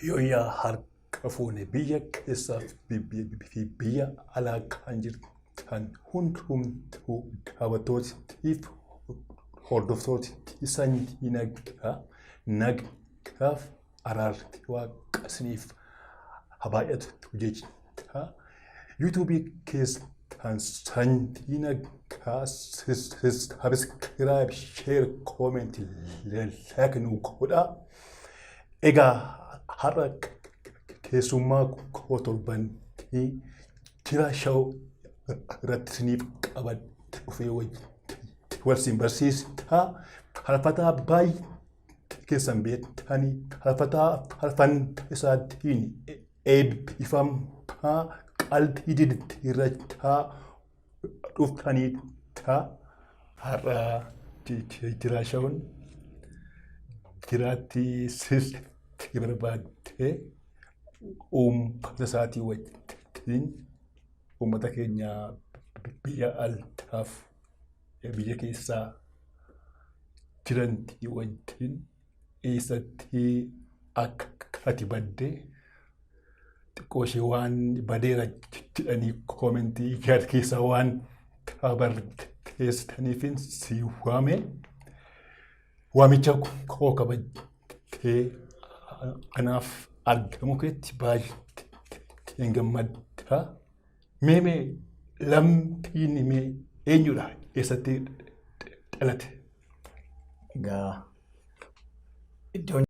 Yooyyaa harka fuune biyya keessaa fi biyya alaa kan jirtan hundumtuu daawwattootiif hordoftooti sanyii nagaa nagaaf araarri waaqa isiniif haa baay'atu jecha yuutuubii keessan sanyii nagaa sabiskiraayib sheer koomeenti laayik nuu godhaa. Egaa har'a keessummaa koo torbanii jira shaw irratti isiniif qabadhe dhufee wajjin wal siin barsiisa. Faarfataa baay'ee keessan beektanii faarfataa faarfannaa isaatiin eebbifamaa qalbii diddiirrachaa dhuftanii har'a jira shawun jiraatti sitti barbaaddee uummata isaatii wajjin uummata keenya biyya altaaf biyya keessaa jirantii wajjin eessatti akka ati badde xiqqoo ishee waan badeera jedhanii koomentii yaada keessaa waan barreessitaniifin si waame waamicha koo kabajtee anaaf argamu keetti baay'een gammadda. Mee mee lamxiin mee eenyudha eessatti dhalate? Egaa iddoon